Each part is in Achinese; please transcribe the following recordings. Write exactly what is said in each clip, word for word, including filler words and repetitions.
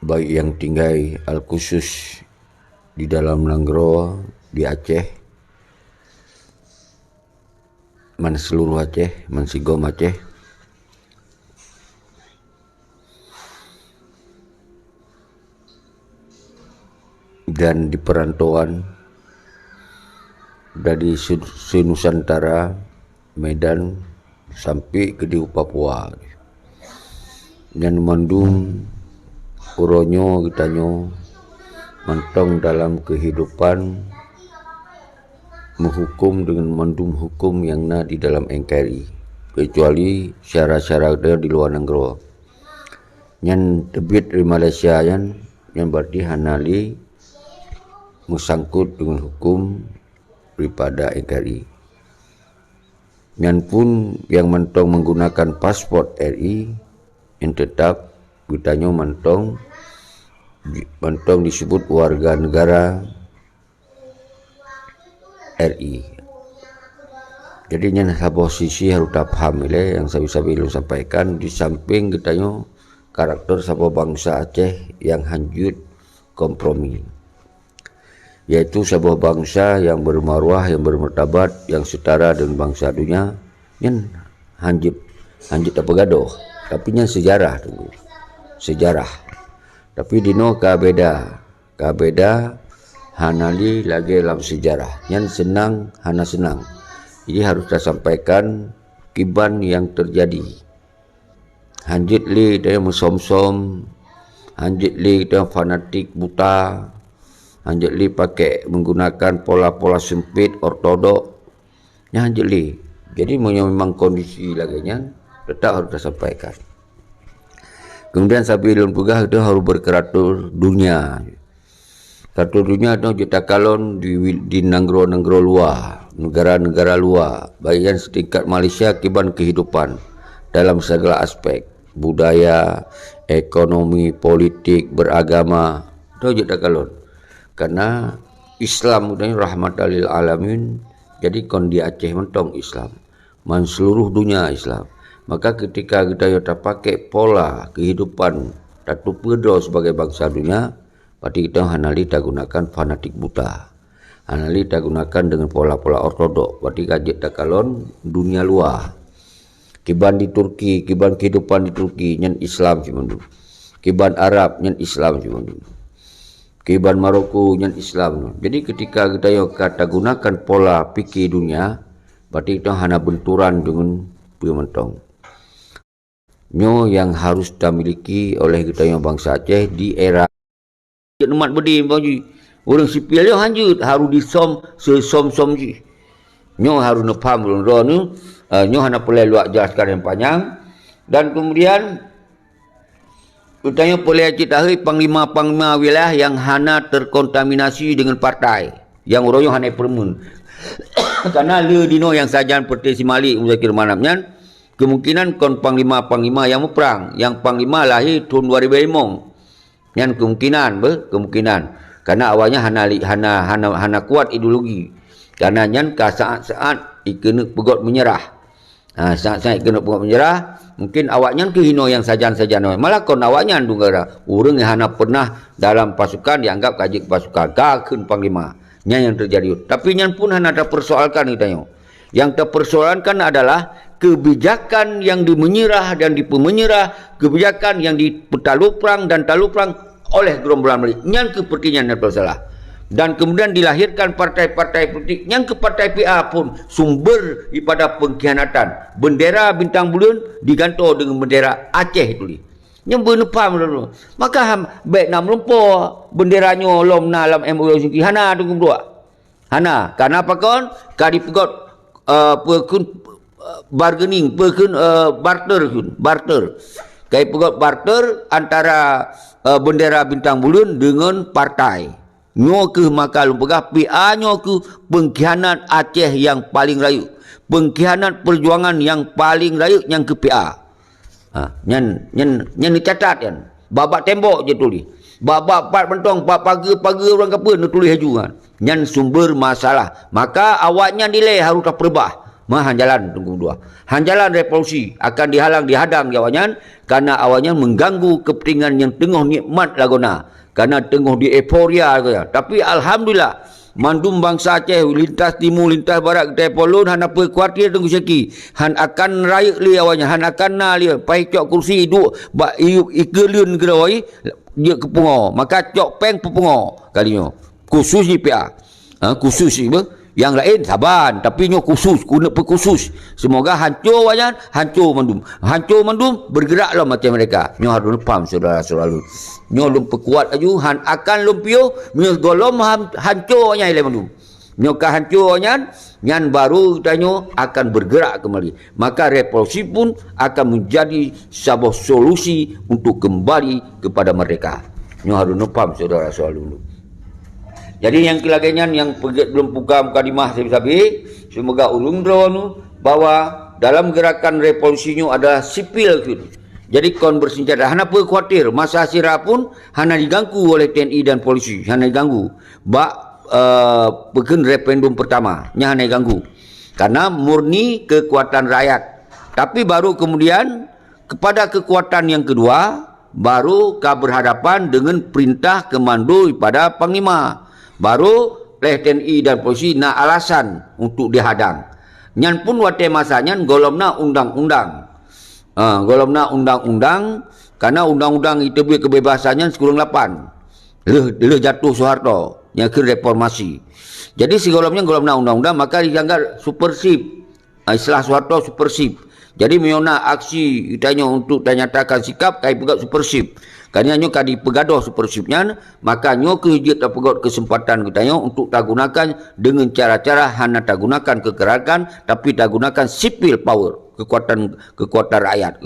baik yang tinggai al-khusus di dalam nanggroe di Aceh, man seluruh Aceh, man sigom Aceh, dan di perantauan dari se-, se-Nusantara, Medan, sampai ke di Papua. Nyan mandum uroe nyoe geutanyoe mantong dalam kehidupan meuhukum dengan mandum hukum nyang na di dalam N K R I, kecuali syara-syara di luwa nanggroe. Nyan teubiet di Malaysia nyan, nyan berarti hana lé meusangkot dengan hukum daripada N K R I. Nyan pun nyang mantong menggunakan paspor R I, nyan tetap geutanyoe mantong, mantong disebut warga negara R I. Jadi nyan saboh sisi harus tapaham ilée nyang sabe-sabe lôn sampaikan, di samping geutanyoe karakter saboh bansa Aceh nyang hanjeuet kompromi, yaitu saboh bansa nyang bermaruah, nyang bermartabat, nyang setara dengan bansa dunia, nyan hanjeuet, hanjeuet tapeugadoh. Tapi nyan sejarah tu. Sejarah. Tapi dinoe ka beda. Ka beda, hana lé lagée lam sejarah. Nyan seunang hana seunang. Jadi harus tasampaikan kiban nyang teujadi. Hanjeuet lé tanyoe meusom-som, hanjeuet lé tanyoe fanatik buta, hanjeuet lé pakai menggunakan pola-pola sempit, ortodok. Nyan hanjeuet lé. Jadi meunyoe memang kondisi lagée nyan, tetap harus tasampaikan. Kemudian sabe lôn peugah, geutanyoe harus berkarakter dunia. Karakter dunia nyoe jeuet takalon di wi-, di nanggroe-nanggroe luwa, negara-negara luwa, baik nyan setingkat Malaysia kiban kehidupan dalam segala aspek, budaya, ekonomi, politik, beragama, nyoe jeuet takalon. Karena Islam nyoe rahmatan lil alamin, jadi kon di Aceh mantong Islam. Man seluruh dunia Islam. Maka ketika geutanyoe tapakai pola kehidupan tateupeue droe sebagai bansa dunia, berarti geutanyoe hana lé tagunakan fanatik buta. Hana lé tagunakan dengan pola-pola ortodok, berarti ka jeuet takalon dunia luwa. Kiban di Turki, kiban kehidupan di Turki, nyan Islam cit mandum. Kiban Arab, nyan Islam cit mandum. Kiban Maroko, nyan Islam. Jadi ketika geutanyoe ka tagunakan pola pikir dunia, berarti geutanyoe hana benturan dengan peue mantong. Nyoe nyang harus tamiliki oleh geutanyoe bansa Aceh di era. Cek neumat beudé, bang jih. Ureuëng sipil nyoe hanjeuet harus disom seusom-som jih. Nyoe harus neupaham ulôn droeneuh, eh, nyoe hana peureulée luwat jelaskan nyang panyang. Dan kemudian, geutanyoe peureulée cit tahôi panglima-panglima wilayah nyang hana terkontaminasi dengan partai, nyang uroe nyoe hana peurumeuen. Karena le dinoe nyang sajan Peureté Si Malik Muzakir Manaf nyan, kemungkinan kon panglima-panglima nyang muprang, nyang panglima lahé thon dua ribu limong. Nyan kemungkinan, beh, kemungkinan. Karena awaknyan hana li-, hana, hana, hana kuat ideologi. Karena nyan ka saat-saat ikeuneuk peugöt meunyeurah. Ha, saat-saat ikeuneuk peugöt meunyeurah, mungkin awaknyan keuh inoe nyang sajan-sajan. Malah kon awaknyan dungara. Ureuëng nyang hana pernah dalam pasukan dianggap ka jeuet pasukan, ka kheun panglima. Nyan nyang teujadi. Tapi nyan pun hana tapersoalkan geutanyoe. Yang tapersoalkan adalah kebijakan yang dimenyerah dan dipeumenyerah, kebijakan yang dipeutalô prang dan talô prang oleh gerombolan Malik. Nyan keuh peurti nyang na peusalah. Dan kemudian dilahirkan partai-partai politik, nyan keuh partai P A pun sumber daripada pengkhianatan. Bendera bintang buleuen digantoe dengan bendera Aceh tuléh. Nyan beuneupaham lom. Maka ham, bék na meulumpoe bendera nyoe lom na lam M O U Helsinki. Hana teungku dua. Hana, karena pakon ka dipeugöt, eh, peue kheun, eh, bargaining, peue kheun, eh, barter kheun, barter. Ka dipeugöt barter antara, eh, bendera bintang buleuen dengan partai. Nyoe keuh maka lôn peugah P A nyoe keuh pengkhianat Aceh nyang paling rayeuk. Pengkhianat perjuangan nyang paling rayeuk nyang keuh P A. Ha, nyan, nyan, nyan neucatat nyan. Bak-bak tembok je tuléh. Bak-bak pat mantong, bak pageue-pageue ureuëng kapeue neutuléh laju nyan. Nyan sumber masalah. Maka awaknyan dilée harôh tapeureubah. Mah han jalan Teungku Abdullah. Han jalan revolusi, akan dihalang, dihadang di awaknyan, karena awaknyan mengganggu kepentingan nyang teungoh nikmat lagoena, karena teungoh di euforia lagoena. Tapi alhamdulillah, mandum bansa Aceh, lintas timu, lintas barat, geutanyoe lôn hana peue khawatir Teungku Syeki. Han akan rayeuk lé awaknyan, han akan na lé, paih cok kursi duek bak iék, ikeuleuen keudroe, jeuet keu pungo. Maka cok péng peupungo kali nyoe. Khusus di P A. Ha, khusus ibe. Yang lain saban, tapi nyoe khusus, keuneuk peukhusus. Semoga hanco awaknyan, hanco mandum. Hanco mandum, bergerak lom até mereka. Nyoe harôh paham, syedara-syedara lôn. Nyoe lôn peukuat laju, han akan lôn piôh, meunyoe gohlom han-, hanco awaknyan ilée mandum. Nyoe ka hanco awaknyan, nyan baru geutanyoe akan bergerak kembali. Maka revolusi pun akan menjadi saboh solusi untuk kembali kepada merdeka. Nyoe harôh paham, syedara-syedara lôn. Jadi nyang keu lagée nyan nyang peugét lôn buka mukadimah sabe-sabe, semoga ureuëng droeneuh bahwa dalam gerakan revolusi nyoe adalah sipil keuh. Jadi kon bersenjata, hana peue khawatir, masa sira pun hana diganggu oleh T N I dan polisi, hana diganggu. Bak, eh, peukheun referendum pertama, nyan hana diganggu. Karena murni kekuatan rakyat. Tapi baru kemudian kepada kekuatan yang kedua, baru ka berhadapan dengan perintah komando daripada panglima. Baru leh T N I dan polisi na alasan untuk dihadang. Nyan pun watée masa nyan gohlom na undang-undang. Ha, gohlom na undang-undang, karena undang-undang iteubiet kebebasan nyan sikureueng lapan. Lheueh, lheueh jatuh Soeharto, nyang kheun reformasi. Jadi sigohlom nyan gohlom na undang-undang, maka dianggap supersip. Ah, istilah Soeharto supersip. Jadi meunyoe na aksi tanyoe untuk tanyatakan sikap, ka ipeugét supersip. Karena nyoe ka dipeugadôh supersip nyan, maka nyoe keuh jeuet tapeugét kesempatan geutanyoe untuk tagunakan dengan cara-cara hana tagunakan kekerasan, tapi tagunakan sipil power, kekuatan, kekuatan rakyat.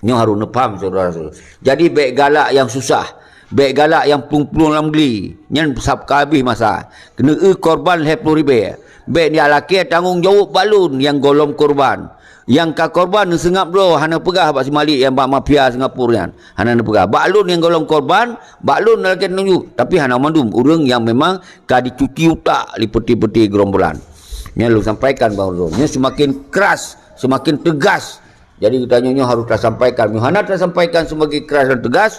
Nyoe harôh neupaham, syedara-syedara. Jadi, bék galak nyang susah, bék galak nyang plueng-plueng lam gle. Nyan sab ka habéh masa. Keuneuk eu korban lhée ploh ribée. Bék neulakée tanggong jaweueb bak lôn nyang gohlom korban. Nyang ka korban neuseungab droe hana peugah bak si Malik nyang bak mafia Singapura nyan. Hana neupeugah. Bak lôn nyang gohlom korban, bak lôn neulakée tanggong jaweueb. Tapi hana mandum ureuëng nyang memang ka dicuci utak lé peuti-peuti gerombolan. Nyan lôn sampaikan bak droe. Nyan seumaken keras, seumaken teugas. Jadi geutanyoe nyoe harôh tasampaikan. Meunyoe hana tasampaikan seumaken keras dan teugas,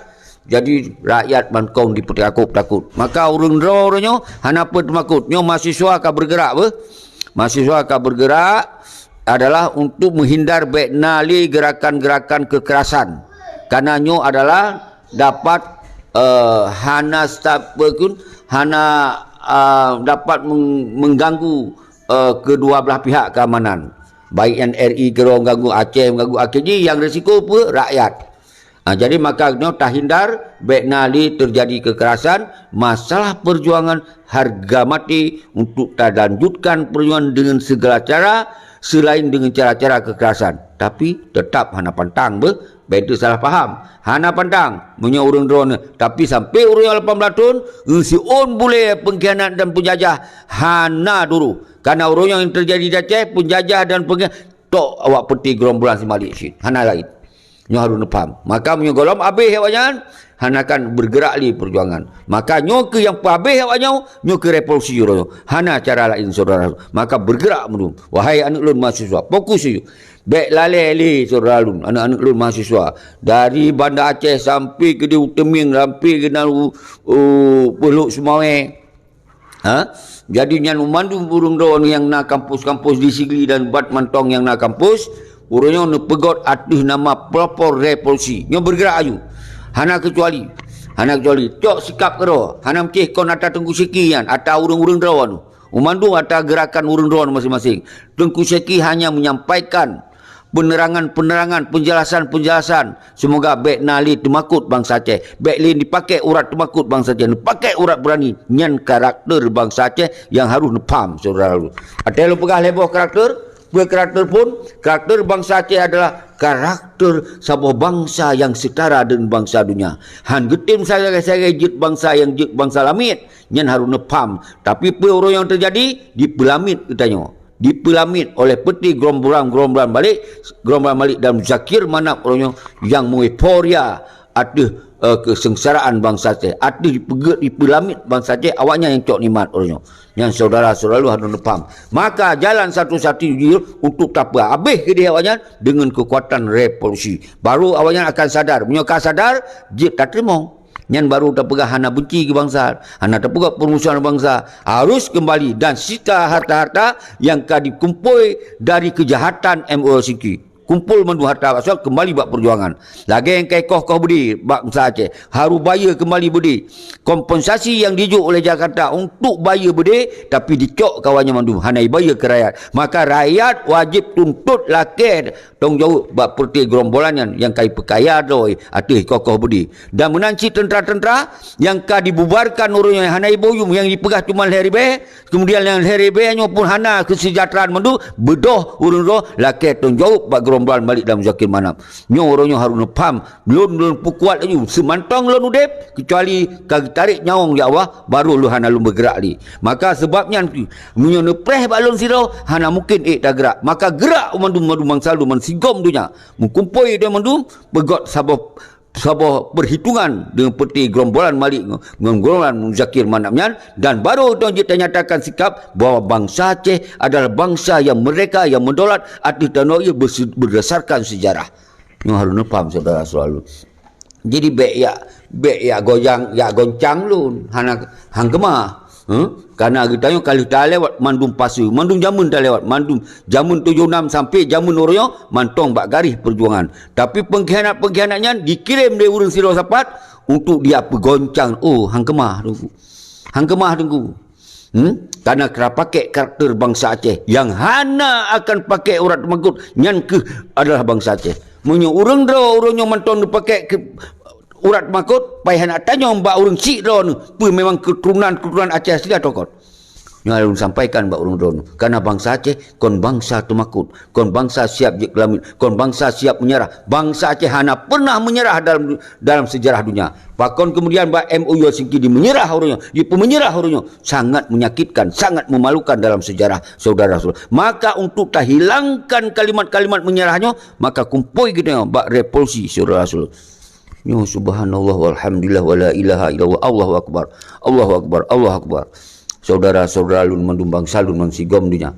jadi rakyat mantong dipeutakot-takot. Maka ureuëng droe nyoe hana peue teumakot. Nyoe mahasiswa ka bergerak beuh. Mahasiswa ka bergerak adalah untuk menghindar bék na lé gerakan-gerakan kekerasan. Karena nyoe adalah dapat, eh, hana stop, hana, eh, dapat meng-, mengganggu, eh, kedua belah pihak keamanan. Baik nyang R I keudroe ganggu, Aceh ganggu, akhé jih nyang risiko peue? Rakyat. Ha, jadi maka nyoe tahindar, bék na lé teujadi kekerasan, masalah perjuangan harga mati untuk talanjutkan perjuangan dengan segala cara, selain dengan cara-cara kekerasan. Tapi tetap hana pantang beuh, bék teusalah paham. Hana pantang, meunyoe ureuëng droeneuh, tapi sampai ureuëng nyang lapan belas thon, siôn bulée pengkhianat dan penjajah hana duroh. Karena ureuëng nyang teujadi di Aceh, penjajah dan pengkhianat, tok awak peuti gerombolan si Malik cit. Hana laén. Nyoe harôh neupaham. Maka meunyoe gohlom abéh awaknyan, hana akan bergerak lé perjuangan. Maka nyoe keuh nyang peuabéh awaknyan, nyoe keuh revolusi uroe nyoe. Hana cara laén, syedara. Maka bergerak mandum. Wahai aneuëk lôn mahasiswa, fokus saja. Bék lalée lé, syedara lôn, aneuëk-aneuëk lôn mahasiswa. Dari Banda Aceh sampai keu di Uteumieng, sampai keu na u, u Pulo Seumawé. Ha? Jadi nyan mandum ureuëng droeneuh nyang na kampus-kampus di Sigli dan ban mantong nyang na kampus, ureuëng nyoe neupeugét ateueh nama pelopor revolusi. Nyoe bergerak laju. Hana keucuali. Hana keucuali. Cok sikap keudroe. Hana meucéh kon ata Teungku Syeki nyan, ata ureuëng-ureuëng droeneuh. Mandum ata gerakan ureuëng droeneuh masing-masing. Teungku Syeki hanya menyampaikan penerangan-penerangan, penjelasan-penjelasan. Semoga bék na lé teumakot bansa Aceh. Bék lé dipakai urat teumakot bansa Aceh. Neupakai urat beurani. Nyan karakter bansa Aceh nyang harôh neupaham, syedara lôn. Watée lôn peugah lhée boh karakter, peue karakter phon, karakter bansa Aceh adalah karakter saboh bansa nyang setara deungon bansa donya. Han geutem sagai-sagai jeuet bansa nyang jeuet bansa lamiet. Nyan harôh neupaham. Tapi peue uroe nyang teujadi, dipeulamiet geutanyoe. Dipeulamiet oleh peuti gerombolan-gerombolan Malik, gerombolan Malik dan Zakir Manaf uroe nyoe nyang meueuforia ateueh eh, kesengsaraan bansa Aceh, ateueh dipeugét, dipeulamiet bansa Aceh, awaknyan nyang cok nikmat uroe nyoe. Nyan syedara-syedara lôn harôh neupaham. Maka jalan satu-satu jih untuk tapeugah abéh keudeh awaknyan deungon keukuatan revolusi. Baru awaknyan akan sadar. Meunyoe ka sadar, jeuet tateurimong. Nyan baru tapeugah hana benci keu bansa, hana tapeugah peurmusuhan bansa. Harus kembali dan sita harta-harta nyang ka dikumpôi dari keujahatan M O L Singki. Kumpul mandum harta rakyat kembali bak peujuangan. Lagée nyang ka ikoh-koh beudé bansa Aceh, harôh bayeue kembali beudé. Kompensasi nyang jijok oleh Jakarta untuk bayeue beudé, tapi dicok kawan nyan mandum, hana ibayeue keu rakyat. Maka rakyat wajéb tuntot lakée tanggung jaweueb bak peureuté gerombolan nyan nyang ka ipeukaya droe ateueh ikoh-koh beudé. Dan meunan cit teuntra-teuntra nyang ka dibubarkan uroe nyoe hana iboyum, nyang jipeugah cuma lhée ribée, keumudian nyang lhée ribée nyoe pun hana keuseujahteuraan mandum, beudôh ureuëng droe lakée tanggung jaweueb bak gerombolan Malik dan Muzakir Manaf. Nyoe uroe nyoe harôh neupaham, lôn, lôn peukuat laju, seumantong lôn udeb, keucuali ka geutarek nyawöng, ya Allah, baru lôn hana lôn beugeurak lé. Maka sabab nyan, meunyoe neupreh bak lôn sidroe, hana mungken ék tageurak. Maka geurak mandum-mandum bansa lôn, bansigom donya. Meukumpôi mandum, peugét saboh, saboh peuhitungan deungon peureuté gerombolan Malik ngon, ngon gerombolan Muzakir Manaf nyan, dan baru tanyoe jeuet tanyatakan sikap bahwa bansa Aceh adalah bansa nyang meurdeka, nyang meudaulat ateueh tanoh jih berse-, berdasarkan sejarah. Nyoe harôh neupaham, syedara-syedara lôn. Jadi, bék jak, bék jak gojang, jak goncang lôn, hana, han keumah. Huh? Karena geutanyoe ka lheueh talewat mandum fase, mandum jameun talewat, mandum jameun tujoh nam sampai jameun uroe nyoe mantong bak garéh peujuangan. Tapi peungkhianat-peungkhianat nyan dikirém lé ureuëng sidroe sapat untuk dia peugoncang. Oh, han keumah, Teungku. Han keumah, Teungku. Hmm? Karena ka pakai karakter bansa Aceh. Nyang hana akan pakai urat makot, nyan kheueh adalah bansa Aceh. Meunyoe ureuëng droe, ureuëng nyoe mantong neupakai keu urat makot, pai hana tanyong bak ureuëng syiek droe nyoe, peue memang keuturonan-keuturonan Aceh asli atawa kon. Nyoe lôn sampaikan bak ureuëng droe nyoe. Karena bansa Aceh kon bansa teumakot. Kon bansa siap jeuet keu lamiet, kon bansa siap meunyeurah. Bansa Aceh hana pernah meunyeurah dalam, dalam sejarah dunia. Pakon keumudian bak M O U Helsinki dimeunyeurah ureuëng nyoe, dipeumeunyeurah ureuëng nyoe, sangat menyakitkan, sangat memalukan dalam sejarah, syedara-syedara. Maka untuk tahilangkan kalimat-kalimat meunyeurah nyoe, maka kumpôi geutanyoe bak revolusi, syedara-syedara. Nyoe subhanallah walhamdulillah wala ilaha illallah, Allahu akbar, Allahu akbar, Allahu akbar. Syedara-syedara lôn mandum bansa lôn bansigom donya.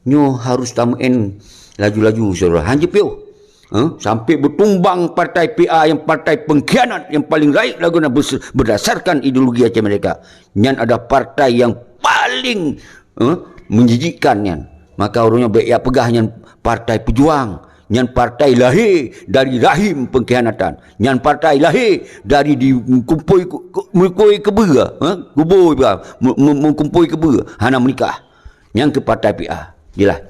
Nyoe harôh tameu'en laju-laju, syedara. Han jipiôh. Eh, sampai beutumbang partai P A nyang partai peungkhianat nyang paleng rayeuk lagoena bes-, berdasarkan ideologi Aceh Merdeka. Nyan adalah partai nyang paleng, eh, menjijikkan nyan. Maka ureuëng nyoe bék jak peugah nyan partai peujuang. Nyan partai lahé dari rahim peungkhianatan. Nyan partai lahé dari di kumpôi ku-, ku-, meukumpôi keubeue, eh, kumpôi, mu-, mu-, meukumpôi keubeue, hana meunikah. Nyang keu partai P A. Jeulaih?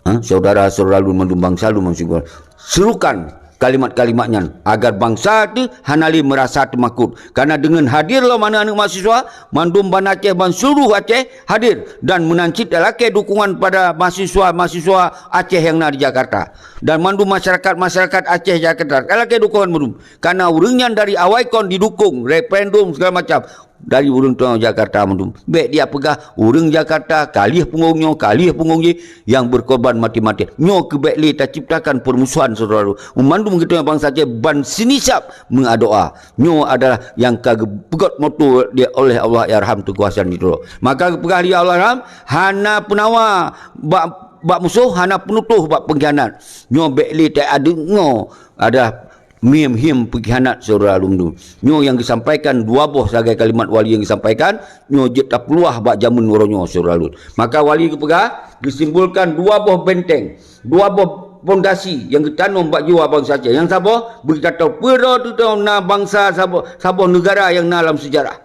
Ha, syedara-syedara lôn mandum bansa lôn mandum syedara. Serukan kalimat-kalimat nyan agar bansa teuh hana lé meurasa teumakot. Karena deungon hadir lom aneuëk-aneuëk mahasiswa, mandum Banda Aceh, ban seuluruh Aceh hadir dan meunan cit lakée dukungan pada mahasiswa-mahasiswa Aceh nyang na di Jakarta. Dan mandum masyarakat-masyarakat Aceh Jakarta lakée dukungan mandum. Karena ureuëng nyan dari awai kon didukung, referendum segala macam. Dari ureuëng tuan Jakarta mandum. Bék dia peugah, ureuëng Jakarta ka lheueh punggong nyoe, ka lheueh punggong jih, nyang berkorban mati-mati. Nyoe keuh bék lé taciptakan peurmusuhan, syedara lôn. Mandum geutanyoe bansa Aceh ban sinisab meuadoa. Nyoe adalah nyang ka geupeugét moto oleh Allah Yarham Teungku Hasan di Tiro. Maka geupeugah lé Allah Yarham, hana peunawa bak, bak musoh, hana peunutoh bak peungkhianat. Nyoe bék lé teuadeungoe adalah mim-him peungkhianat, syedara lôn. Nyoe nyang geusampaikan dua boh sagai kalimat wali nyang geusampaikan, nyoe jeuet tapeuluah bak jameun uroe nyoe, syedara lôn. Maka wali geupeugah, geusimbolkan dua boh benteng, dua boh pondasi nyang geutanom bak jiwa bansa Aceh. Nyang saboh, beutateupeue droe teuh na bansa saboh, saboh neugara nyang na lam seujarah.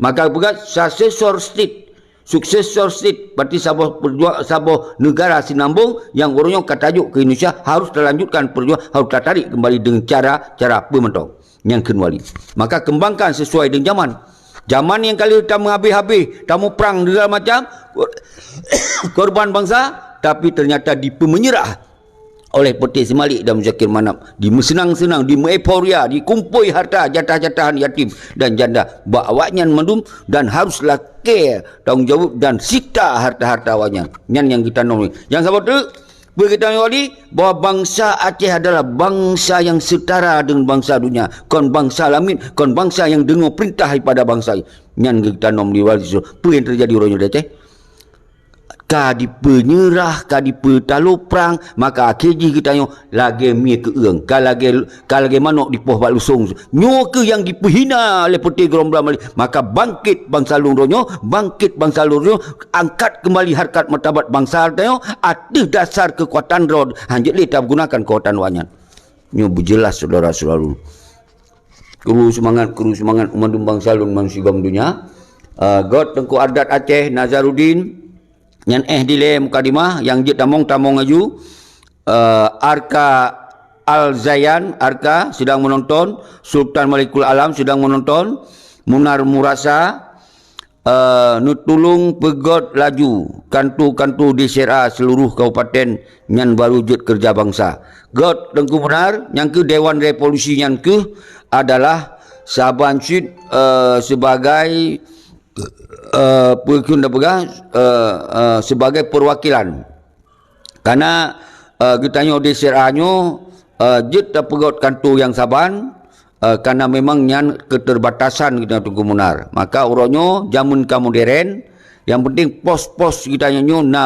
Maka geupeugah successor state. Successor state, berarti saboh perjuang, saboh negara sinambong nyang uroe nyoe ka tajok keu Indonesia, harus talanjutkan perjuangan, harus tatarik kembali dengan cara, cara peue mantong. Nyan kheun wali. Maka kembangkan sesuai dengan zaman. Zaman nyang ka lheueh tameuhabéh-habéh, tamuprang segala macam, korban bangsa, tapi ternyata dipemenyerah oleh Peuté Seumalik dan Muzakir Manaf, dimeuseunang-seunang, dimeueuforia, dikumpôi harta jatah-jatahan yatim dan janda bak awaknyan mandum dan harus lakée tanggong jaweueb dan sita harta-harta awaknyan. Nyan nyang geutanom. Nyang saboh teuk, Peue geutanyoe wali bahwa bansa Aceh adalah bansa nyang seutara deungon bansa donya, kon bansa lamiet, kon bansa nyang deungoe peurintah daripada bansa nyan. Geutanom lé wali, peue nyang teujadi uroe nyoe di Aceh? Ka dipeunyerah, ka dipeutaloe prang, maka akhé jih geutanyoe lagée mié keueung, ka lagée, ka lagée manok dipoh bak lusong. Nyoe keuh nyang dipeuhina lé Peuté Geurong Blah Malée. Maka bangkét bansa lôn droe nyoe, bangkét bansa lôn droe nyoe, angkat keumbali harkat martabat bansa tanyoe ateueh dasar keukuatan droe, hanjeuet lé tagunakan keukuatan awaknyan. Nyoe beujeulaih syedara-syedara lôn. Kru seumangat, kru seumangat, mandum bansa lôn, bansigom donya. Ah, göt Teungku Adat Aceh Nazaruddin, nyan éh dilée mukadimah, nyang jeuet tamong, tamong laju. Eh, Arka Al-Zayan, Arka sedang menonton, Sultan Malikul Alam sedang menonton, Munar Murasa, eh, neutulông peugöt laju kanto-kanto D C R A seluruh kabupaten nyan baru jeuet keureuja bansa. Göt Teungku Munar, nyang keuh Dewan Revolusi nyan keuh adalah saban cit, eh, sebagai, eh, peue kheun tapeugah, eh, eh, sebagai perwakilan. Karena, eh, geutanyoe D C R A nyoe, eh, jeuet tapeugöt kanto nyang saban, eh, karena memang nyan keterbatasan geutanyoe Teungku Munar. Maka uroe nyoe jameun ka modern, nyang penting pos-pos geutanyoe nyoe na